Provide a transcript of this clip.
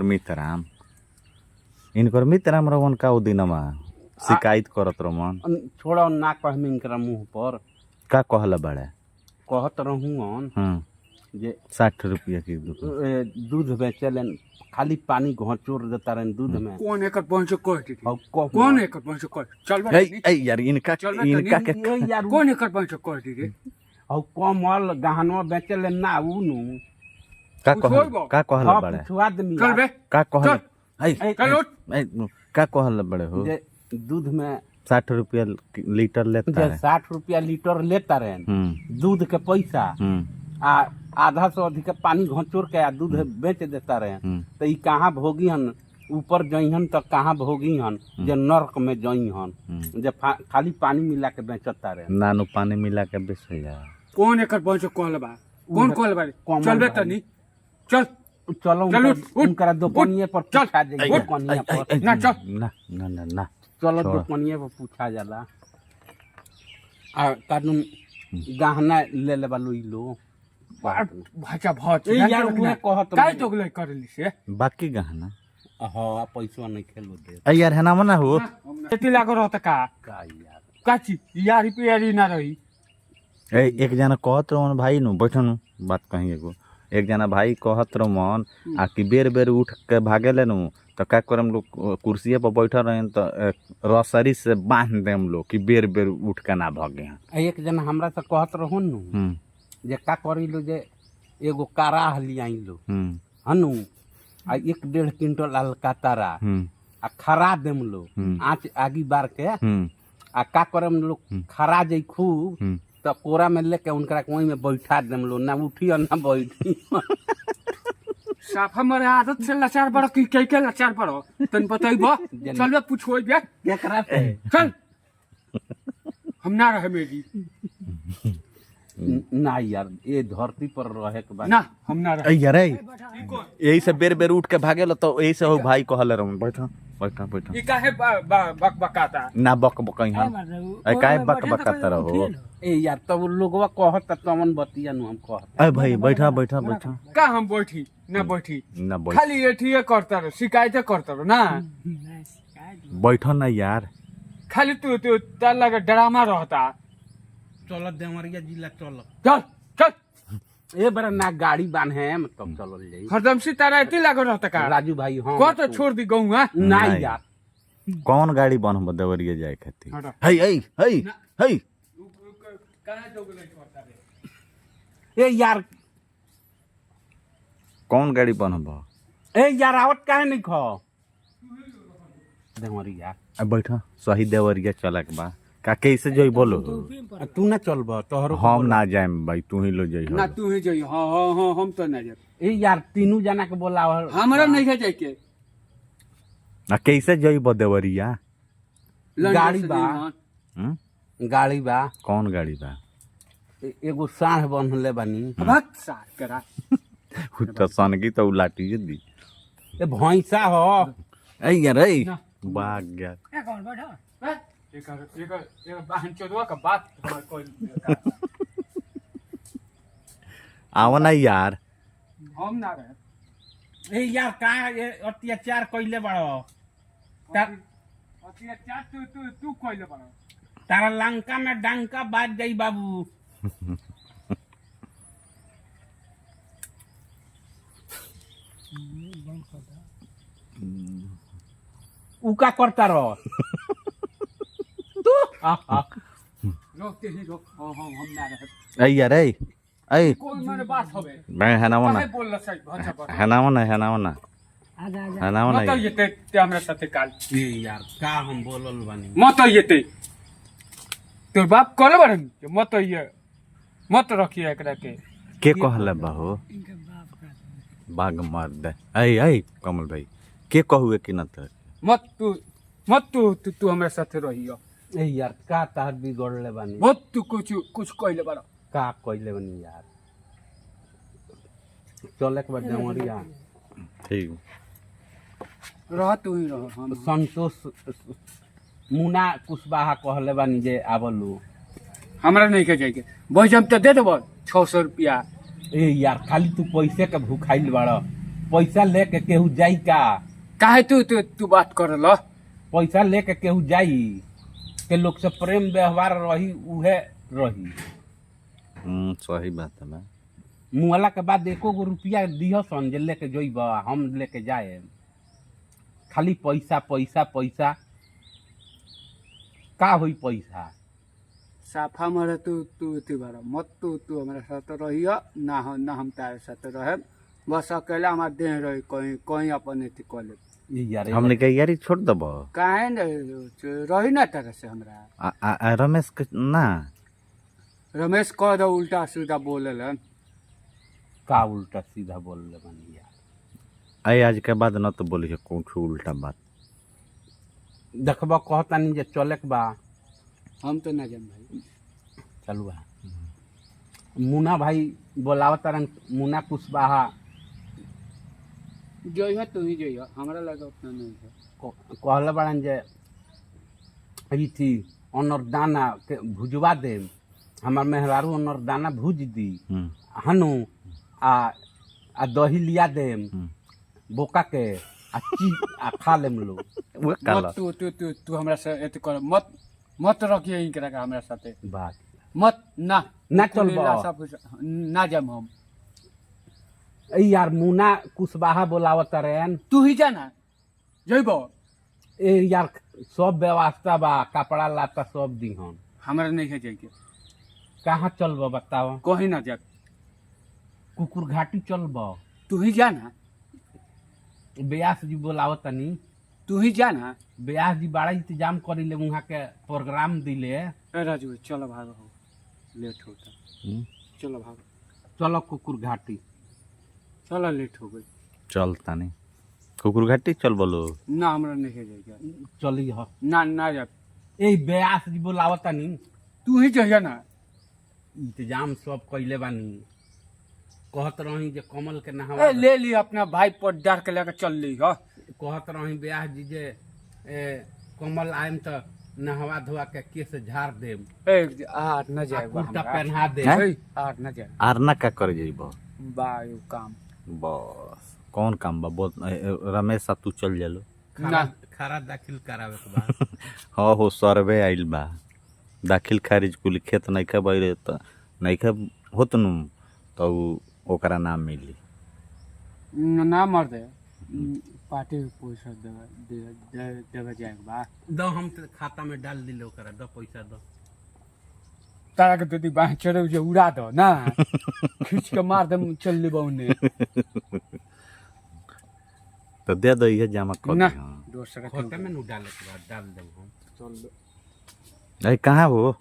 मित्राम इनकर मित्राम रवन का उ दिनमा शिकायत करत रवन। छोड़ो ना कहम इनकरा मुंह पर। का कहला बड़े? कहत रहूं जे 60 रुपया की दुकान। ए, दूध बेचेलन, खाली पानी घोचोर देता रहन दूध में। कौन एकर बहन से कह दी? और कह। कौन एकर बहन से कह चल बे। ए ए यार, इनका चल बे। इनका के ए यार। कौन एकर बहन से कह दी रे? और कमल गहनवा बेचेलन ना उ नु। का कुछ कहल होइबो? का कहला हाँ, बड़े? पूछवा दमी। चल बे। का कहल? चल। ए चल उठ। ए, का कहल बड़े हो? जे दूध में 60 रुपया लीटर लेता जे है। 60 रुपया लीटर लेता रहन दूध के पैसा आ आधा से अधिक पानी घोचोर के आ दूध बेच देता रहे। तो ई कहाँ भोगी हन? ऊपर जइहन तो कहाँ भोगी हन? जे नर्क में जइहन। जे खाली पानी मिला के बेचता रहे। नानू पानी मिला के बेचल जा। कौन एकर बहन से कहल बा? कौन कहल बा रे? कमल चल बे। भाई। तनी चल। चलो। चल, उठ, उठ, उनकरा दोकनिए पर चल, पूछा जाई। उठ। दोकनिए पर। ना, चल। ना ना ना ना। चलो। छोड़। दोकनिए पर पूछा जाला। आ कानून गहना ले ले बालू ई लो। भाचा भाच। ए यार, उहे कहत काय रहे। दोगलै करली से? बाकी गहना। हाँ, पैसा नहीं खेलो दे। ए यार, है ना मना हो। एती लागो रहत का? का यार? काची यारी पियारी ना रही। ए, एक जना कहत रहन भाई नु, बैठन बात कहीं एगो। एक जना भाई कहत रहन आ कि बेर बेर उठ के भागे ले नु तो का करम लोग, कुर्सिए पर बैठल रहन तो रसरी से बांध देम लोग कि बेर बेर उठ के ना भागे हैं। आ एक जना हमरा से कहत रहन नु जे का करी लो, जे एगो कराह लियाई लो हनु आ 1-1.5 क्विंटल अलकातारा आ खरा देम लो आँच आगी बार के आ का करम लोग, खरा जाई खूब तो कोरा में लेके उनकरा के वहीं में बैठा देम लो, ना उठी और ना बैठी। साफा मरे आदत से लाचार बड़ो कि के के लाचार बड़ो, तन बतैबो? चल बे, पूछो बे। केकरा से? चल, हम ना रहे मेरी। ना यार, ये धरती पर रहे के बाद ना, हम ना रहे। ए यार, ए, यही से बेर बेर उठ के भागे लो तो यही से हो भाई कहले रहन। बैठा बैठा बैठा। ई काहे बक बकाता? ना बक बकई हन। ए, काहे बक बकाता रहो? ए यार, तब लोगवा कहत तमन बतिया नु हम कहत। ए भाई, बैठा बैठा बैठा। का हम बैठी ना बैठी? ना बैठ। खाली एठिए करता रहो, शिकायते करता रहो ना। बैठो ना यार। खाली तू तू तार लगे ड्रामा रहता। चल देवरिया जिला चल। चल चल। ए बरा ना गाड़ी बांधे हम तब चलल जाई। हरदम से तारा एती लागो रहता का? राजू भाई, हाँ। कह तो छोड़ दी गौआ। ना नहीं। यार। कौन गाड़ी बनब देवरिया जाए खातिर? हटो। हई हई हई हई। काहे जोगले करता रे? ए यार। कौन गाड़ी बनब? ए यार, आवत काहे नहीं खो देवरिया? आ बैठो सही, देवरिया चलक बा का? कैसे जोई बोलो? आ, तू ना चलब तोहरो? हम ना जाएम भाई, तू ही लो जाई। ना, तू ही जाई। हाँ हाँ हाँ, हम तो ना जाए। ए यार, तीनू जना के बोलाव। हमरा नहीं है जाए के। आ कैसे जइब देवरिया? लंडन गाड़ी से बा। जाई हन। हम्म? गाड़ी बा। कौन गाड़ी बा? एगो साढ़ बन्हले बानी। भक्त सार करा। उ तो सनगी तो उ लाठी दी। ए, भैंसा हो। ए यार, ए। ना। भाग गया। एकर एकर एकर बहन चोदवा का बात हमार कोई आवा ना यार। हम ना रहे। ए यार, का ये अत्याचार कइले बाड़ो? अत्याचार तू तू तू कइले बड़ा। तारा लंका में डंका बाज जाई बाबू। उ का करता रह तू? आहा। रोकते ही रोक। हाँ हाँ, हम ना रहे। ए यार, ए ए। कोई मने बात होबे? मैं हनावा ना। काहे बोलला सही भाषा पर? हनावा ना, हनावा ना, हनावा ना। मत ये ते हमरा साथे काल। ए यार, का हम बोलल बानी? मत ये ते तोर बाप कहले बारन कि मत ये मत रखिए एकरा के। के कहले बा हो? बाग मार दे। ए ए कमल भाई, के कहुए कि न त? मत तू मत तू तू, तू हमरा साथे रहियो। ए यार, का तार बिगड़ले बानी? बहुत तू कुछ कुछ कहले बारा। का कइले बानी यार? चले के बाद देवरिया। ठीक। रह, तू ही रह, हम संतोष मुना कुशवाहा कहले बानी जे आवलू। हमरा नहीं के जाएके। बैजम तो दे देबो 600 रुपया। ए यार, खाली तू पैसे के भूखाइल बाड़। पैसा लेके केहू जाई का? काहे तू तू तू बात करल? पैसा लेके केहू जाई के लोग से प्रेम व्यवहार रही, उहे रही। सही बात है बा। मुहला के बाद एको गो रुपया दिह सन जे लेके जइब, हम लेके जाए। खाली पैसा पैसा पैसा, का होई पैसा? साफा मरे तू तू तू बारा मत, तू तू हमारे साथ रहियो ना, हम ना, हम तारे साथ रहे, बस अकेला हमार देह रही, कहीं कहीं अपन अथी कऽ लेब। ई यार। हमने के यारी छोड़ दब। काहे ने रही ना तारे से हमरा। आ, आ, आ रमेश के ना। रमेश कह दो उल्टा सीधा बोले। का उल्टा सीधा बोल ले बानी यार? आए आज के बाद न तो बोली कुछ उल्टा बात। देखब, कहतानी जे चले के बा। हम तो ना जान भाई। चलू बा, मुन्ना भाई बोलावत तारन, मुन्ना कुशवाहा। जइह, तू ही जइह, हमरा लगे उतना नहीं है। कहले बाड़न जे ई थी अनरदाना के भुजवा देम, हमार मेहरारू अनरदाना भूज दी। हनु आ आ दही लिया देम। बोका के आ ची आ खा लेम लोग। उहे काला। मत तू तू तू तू हमरा से एथी कर मत, मत रखिए इनकरा के हमरा साथे। बात मत ना। ना चलबो। सब कुछ ना जाम हम। ए यार, मुन्ना कुशवाहा बोलावत तारन। तू ही जाना जइबो। ए यार, सब व्यवस्था बा, कपड़ा लाता सब दिहन। हमरा नहीं है जाइके। कहाँ चलबो, बताओ? कहीं ना जा। कुकुर घाटी चलबो? तू ही जाना। ब्यास जी बोलावत तनी। तू ही जाना। ब्यास जी बड़ा इंतजाम करीले, वहाँ के प्रोग्राम दिले। ए राजू भाई, चलो भागो, हो लेट होता। चलो भागो। चलो कुकुर घाटी। चलो, लेट हो गई। चल तानी कुकुर घाटी चल बोलो। ना, हमरा नहीं है जाइके। चली हो। ना ना जा। ए ब्यास जी बोलावत तनी। तू ही जइह ना। इंतजाम सब कैले बानी, कहत रही जे कमल के नहवा। ए ले ली अपना भाई पर डर के लेके चल ली हो। कहत रही ब्यास जी जे ए कमल आएम त नहवा धोवा के केस झाड़ देम। ए आर न आ जाए। कुर्ता पहना देम। हैं? आर न जाए। आर ना का करे जइबो? बा यो काम। बस कौन काम बा बोल। ए, ए, रमेश साहब, तू चल जालो। खारा ना। खारा दाखिल करावे के बा। हाँ हो, सर्वे आइल बा, दाखिल खारिज कुल खेत नइखे बइरे त नइखे होत नु त उ ओकरा नाम मिली। ना मर दे, पार्टी के पैसा देवे दे दे देवे जाए के बा। दो, हम त खाता में डाल दिले ओकरा, दो पैसा दो। तारा के दीदी बाह चढ़े जे उड़ा दो ना, खींच के मार दे, चल लेबो उन्ने। तो दे दो, इहे जमा कर। ना। दी हाँ। दोसरा के खाता में नु डाले के बा, डाल देम हम। चल। अरे कहाँ हो?